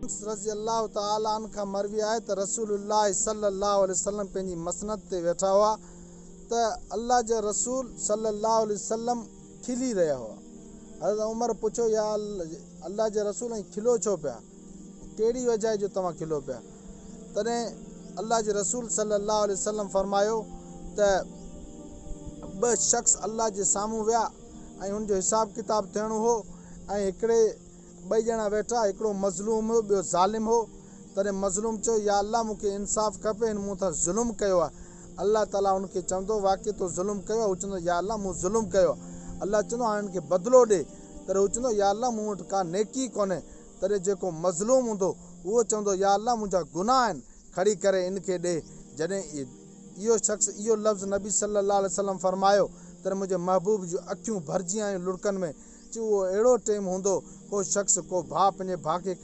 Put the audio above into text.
انس رضي الله تعالٰي عنه کان مروي آهي ته رسول الله صلي الله عليه وسلم پنهنجي مسند تي ويٺا هئا ته الله جا رسول صلي الله عليه وسلم کلي رهيا هئا. حضرت عمر پڇيو يا الله جا رسول ائين کلو ڇو پيا؟ ڪهڙي وجه آهي جو توهان کلو پيا؟ تڏهن الله جي رسول صلي الله عليه وسلم فرمايو ته ٻه شخص الله جي سامهون ويا ۽ هن جو حساب ڪتاب ٿيڻو هو ۽ هڪڙي ٻئي ڄڻا ويٺا، هڪڙو مظلوم هو، ٻيو ظالم هو. تڏهن مظلوم چيو، يا الله! مون کي انصاف کپي، هن مون سان ظلم ڪيو آهي. الله تعاليٰ ان کي چوندو، واقعي تو ظلم ڪيو آهي؟ هو چوندو، يا الله! مون ظلم ڪيو آهي. الله چوندو، هاڻي هن کي بدلو ڏي. تڏهن هو چوندو، يا الله! مون وٽ ڪا نيڪي ڪونهي. تڏهن جيڪو مظلوم هوندو، اهو چوندو، يا الله! منهنجا گناهه آهن، کڻي ڪري ان کي ڏي. جڏهن اهو شخص اهو لفظ نبي صلّي الله عليه وسلّم فرمايو، تڏهن منهنجي محبوب جون اکيون ڀرجي آيون لڙڪن ۾. چي اهو اهڙو ٽيم هوندو، ڪو شخص، ڪو ڀاء پنهنجي ڀاء کي هڪڙي.